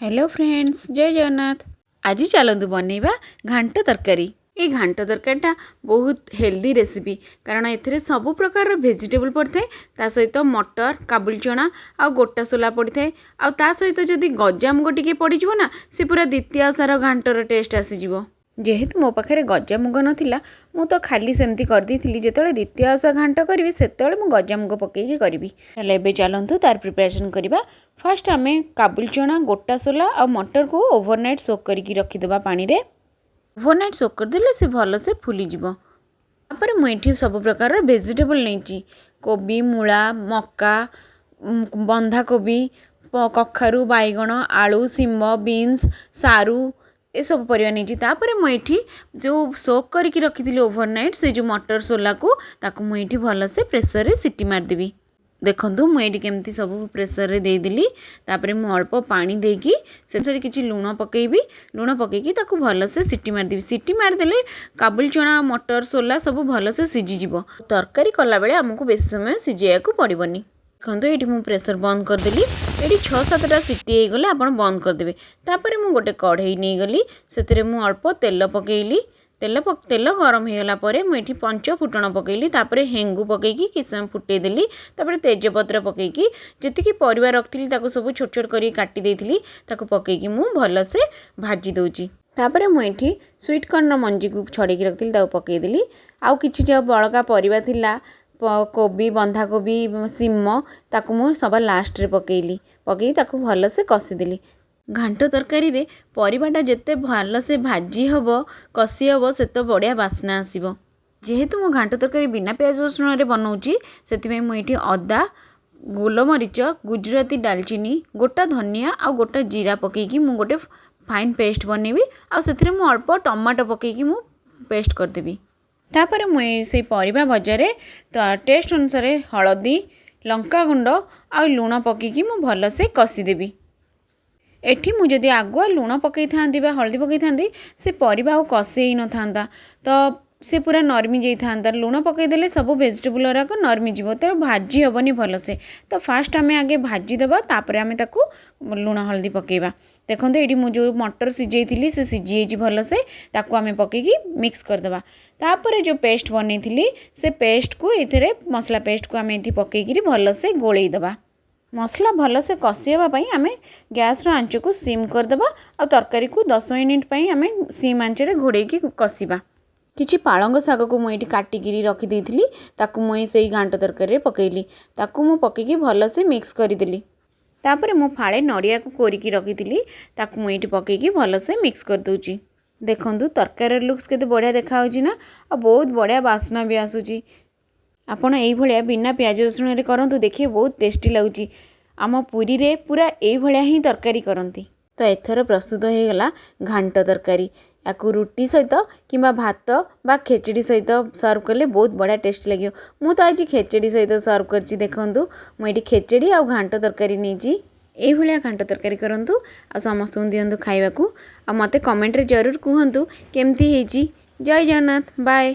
Hello friends, ଜୟ ଜଗନ୍ନାଥ। ଆଜି ଚାଲନ୍ତୁ ବନେଇବା ଘାଣ୍ଟ ତରକାରୀ। ଏଇ ଘାଣ୍ଟ ତରକାରୀଟା ବହୁତ ହେଲ୍ଦି ରେସିପି, କାରଣ ଏଥିରେ ସବୁ ପ୍ରକାରର ଭେଜିଟେବୁଲ୍ ପଡ଼ିଥାଏ। ତା ସହିତ ମଟର, କାବୁଲି ଚଣା ଆଉ ଗୋଟା ସୋଲା ପଡ଼ିଥାଏ। ଆଉ ତା ସହିତ ଯଦି ଗଜାମୁଗ ଟିକେ ପଡ଼ିଯିବ ନା, ସେ ପୁରା ଦ୍ୱିତୀୟ ସାର ଘାଣ୍ଟର ଟେଷ୍ଟ ଆସିଯିବ। ଯେହେତୁ ମୋ ପାଖରେ ଗଜାମୁଗ ନଥିଲା, ମୁଁ ତ ଖାଲି ସେମିତି କରିଦେଇଥିଲି। ଯେତେବେଳେ ଦ୍ୱିତୀୟ ଓଷା ଘାଣ୍ଟ କରିବି, ସେତେବେଳେ ମୁଁ ଗଜାମୁଗ ପକାଇକି କରିବି। ତାହେଲେ ଏବେ ଚାଲନ୍ତୁ ତାର ପ୍ରିପାରେସନ୍ କରିବା। ଫାର୍ଷ୍ଟ ଆମେ କାବୁଲି ଚଣା, ଗୋଟା ସୋଲା ଆଉ ମଟରକୁ ଓଭରନାଇଟ୍ ସୋକ୍ କରିକି ରଖିଦେବା ପାଣିରେ। ଓଭରନାଇଟ୍ ସୋକ୍ କରିଦେଲେ ସେ ଭଲସେ ଫୁଲିଯିବ। ତାପରେ ମୁଁ ଏଠି ସବୁ ପ୍ରକାରର ଭେଜିଟେବୁଲ୍ ନେଇଛି: କୋବି, ମୂଳା, ମକା, ବନ୍ଧାକୋବି, କଖାରୁ, ବାଇଗଣ, ଆଳୁ, ଶିମ୍ବ, ବିନ୍ସ, ସାରୁ, ଏସବୁ ପରିବା ନେଇଛି। ତାପରେ ମୁଁ ଏଠି ଯେଉଁ ସୋକ୍ କରିକି ରଖିଥିଲି ଓଭରନାଇଟ୍, ସେ ଯେଉଁ ମଟର ସୋଲାକୁ, ତାକୁ ମୁଁ ଏଇଠି ଭଲସେ ପ୍ରେସରରେ ସିଟି ମାରିଦେବି। ଦେଖନ୍ତୁ, ମୁଁ ଏଇଠି କେମିତି ସବୁ ପ୍ରେସରରେ ଦେଇଦେଲି। ତାପରେ ମୁଁ ଅଳ୍ପ ପାଣି ଦେଇକି ସେଥିରେ କିଛି ଲୁଣ ପକାଇବି। ଲୁଣ ପକାଇକି ତାକୁ ଭଲସେ ସିଟି ମାରିଦେବି। ସିଟି ମାରିଦେଲେ କାବୁଲି ଚଣା, ମଟର, ସୋଲା ସବୁ ଭଲସେ ସିଝିଯିବ। ତରକାରୀ କଲାବେଳେ ଆମକୁ ବେଶୀ ସମୟ ସିଝେଇବାକୁ ପଡ଼ିବନି। ଦେଖନ୍ତୁ, ଏଇଠି ମୁଁ ପ୍ରେସର ବନ୍ଦ କରିଦେଲି। ଏଇଠି 6-7ଟା ସିଟି ହେଇଗଲେ ଆପଣ ବନ୍ଦ କରିଦେବେ। ତାପରେ ମୁଁ ଗୋଟେ କଢ଼େଇ ନେଇଗଲି। ସେଥିରେ ମୁଁ ଅଳ୍ପ ତେଲ ପକାଇଲି। ତେଲ ଗରମ ହେଇଗଲା ପରେ ମୁଁ ଏଠି ପଞ୍ଚ ଫୁଟଣ ପକାଇଲି। ତାପରେ ହେଙ୍ଗୁ ପକାଇକି କିଛି ସମୟ ଫୁଟେଇଦେଲି। ତାପରେ ତେଜପତ୍ର ପକାଇକି ଯେତିକି ପରିବା ରଖିଥିଲି, ତାକୁ ସବୁ ଛୋଟ ଛୋଟ କରିକି କାଟି ଦେଇଥିଲି, ତାକୁ ପକାଇକି ମୁଁ ଭଲସେ ଭାଜି ଦେଉଛି। ତାପରେ ମୁଁ ଏଠି ସୁଇଟ୍ କର୍ଣ୍ଣର ମଞ୍ଜିକୁ ଛଡ଼େଇକି ରଖିଥିଲି, ତାକୁ ପକାଇଦେଲି। ଆଉ କିଛି ଯେଉଁ ବଳକା ପରିବା ଥିଲା, କୋବି, ବନ୍ଧାକୋବି, ଶିମ, ତାକୁ ମୁଁ ସବା ଲାଷ୍ଟରେ ପକାଇଲି। ପକାଇକି ତାକୁ ଭଲସେ କଷିଦେଲି। ଘାଣ୍ଟ ତରକାରୀରେ ପରିବାଟା ଯେତେ ଭଲସେ ଭାଜି ହେବ, କଷି ହେବ, ସେତେ ବଢ଼ିଆ ବାସ୍ନା ଆସିବ। ଯେହେତୁ ମୁଁ ଘାଣ୍ଟ ତରକାରୀ ବିନା ପିଆଜ ରସୁଣରେ ବନାଉଛି, ସେଥିପାଇଁ ମୁଁ ଏଇଠି ଅଦା, ଗୋଲମରିଚ, ଗୁଜୁରାତି, ଡାଲଚିନି, ଗୋଟା ଧନିଆ ଆଉ ଗୋଟା ଜିରା ପକାଇକି ମୁଁ ଗୋଟେ ଫାଇନ୍ ପେଷ୍ଟ ବନେଇବି। ଆଉ ସେଥିରେ ମୁଁ ଅଳ୍ପ ଟମାଟୋ ପକାଇକି ମୁଁ ପେଷ୍ଟ କରିଦେବି। ତାପରେ ମୁଁ ଏଇ ସେଇ ପରିବା ଭଜାରେ ଟେଷ୍ଟ ଅନୁସାରେ ହଳଦୀ, ଲଙ୍କାଗୁଣ୍ଡ ଆଉ ଲୁଣ ପକାଇକି ମୁଁ ଭଲସେ କଷିଦେବି। ଏଠି ମୁଁ ଯଦି ଆଗୁଆ ଲୁଣ ପକାଇଥାନ୍ତି ବା ହଳଦୀ ପକାଇଥାନ୍ତି, ସେ ପରିବା ଆଉ କଷି ହେଇନଥାନ୍ତା, ତ ସେ ପୁରା ନରମି ଯାଇଥାନ୍ତା। ଲୁଣ ପକାଇଦେଲେ ସବୁ ଭେଜିଟେବୁଲ୍ ଗୁଡ଼ାକ ନରମି ଯିବ, ତେଣୁ ଭାଜି ହେବନି ଭଲସେ। ତ ଫାଷ୍ଟ ଆମେ ଆଗେ ଭାଜିଦେବା, ତାପରେ ଆମେ ତାକୁ ଲୁଣ ହଳଦୀ ପକାଇବା। ଦେଖନ୍ତୁ, ଏଇଠି ମୁଁ ଯେଉଁ ମଟର ସିଝେଇଥିଲି, ସେ ସିଝି ଯାଇଛି ଭଲସେ। ତାକୁ ଆମେ ପକାଇକି ମିକ୍ସ କରିଦେବା। ତାପରେ ଯେଉଁ ପେଷ୍ଟ ବନେଇଥିଲି, ସେ ପେଷ୍ଟକୁ ଏଥିରେ, ମସଲା ପେଷ୍ଟକୁ ଆମେ ଏଠି ପକାଇକିରି ଭଲସେ ଗୋଳେଇ ଦେବା। ମସଲା ଭଲସେ କଷି ହେବା ପାଇଁ ଆମେ ଗ୍ୟାସ୍ର ଆଞ୍ଚକୁ ସିମ୍ କରିଦେବା ଆଉ ତରକାରୀକୁ 10 ମିନିଟ୍ ପାଇଁ ଆମେ ସିମ୍ ଆଞ୍ଚରେ ଘୋଡ଼େଇକି କଷିବା। କିଛି ପାଳଙ୍ଗ ଶାଗକୁ ମୁଁ ଏଇଠି କାଟିକିରି ରଖିଦେଇଥିଲି, ତାକୁ ମୁଁ ଏଇ ସେଇ ଘାଣ୍ଟ ତରକାରୀରେ ପକାଇଲି। ତାକୁ ମୁଁ ପକାଇକି ଭଲସେ ମିକ୍ସ କରିଦେଲି। ତାପରେ ମୁଁ ଫାଳେ ନଡ଼ିଆକୁ କୋରିକି ରଖିଥିଲି, ତାକୁ ମୁଁ ଏଇଠି ପକାଇକି ଭଲସେ ମିକ୍ସ କରିଦେଉଛି। ଦେଖନ୍ତୁ, ତରକାରୀର ଲୁକ୍ସ କେତେ ବଢ଼ିଆ ଦେଖାହେଉଛି ନା? ଆଉ ବହୁତ ବଢ଼ିଆ ବାସ୍ନା ବି ଆସୁଛି। ଆପଣ ଏଇଭଳିଆ ବିନା ପିଆଜ ରସୁଣରେ କରନ୍ତୁ, ଦେଖିବେ ବହୁତ ଟେଷ୍ଟି ଲାଗୁଛି। ଆମ ପୁରୀରେ ପୁରା ଏଇଭଳିଆ ହିଁ ତରକାରୀ କରନ୍ତି। ତ ଏଥର ପ୍ରସ୍ତୁତ ହେଇଗଲା ଘାଣ୍ଟ ତରକାରୀ। ୟାକୁ ରୁଟି ସହିତ କିମ୍ବା ଭାତ ବା ଖେଚେଡ଼ି ସହିତ ସର୍ଭ କଲେ ବହୁତ ବଢ଼ିଆ ଟେଷ୍ଟି ଲାଗିବ। ମୁଁ ତ ଆଜି ଖେଚେଡ଼ି ସହିତ ସର୍ଭ କରିଛି। ଦେଖନ୍ତୁ, ମୁଁ ଏଇଠି ଖେଚେଡ଼ି ଆଉ ଘାଣ୍ଟ ତରକାରୀ ନେଇଛି। ଏଇଭଳିଆ ଘାଣ୍ଟ ତରକାରୀ କରନ୍ତୁ ଆଉ ସମସ୍ତଙ୍କୁ ଦିଅନ୍ତୁ ଖାଇବାକୁ। ଆଉ ମୋତେ କମେଣ୍ଟରେ ଜରୁର କୁହନ୍ତୁ କେମିତି ହେଇଛି। ଜୟ ଜଗନ୍ନାଥ, ବାଏ।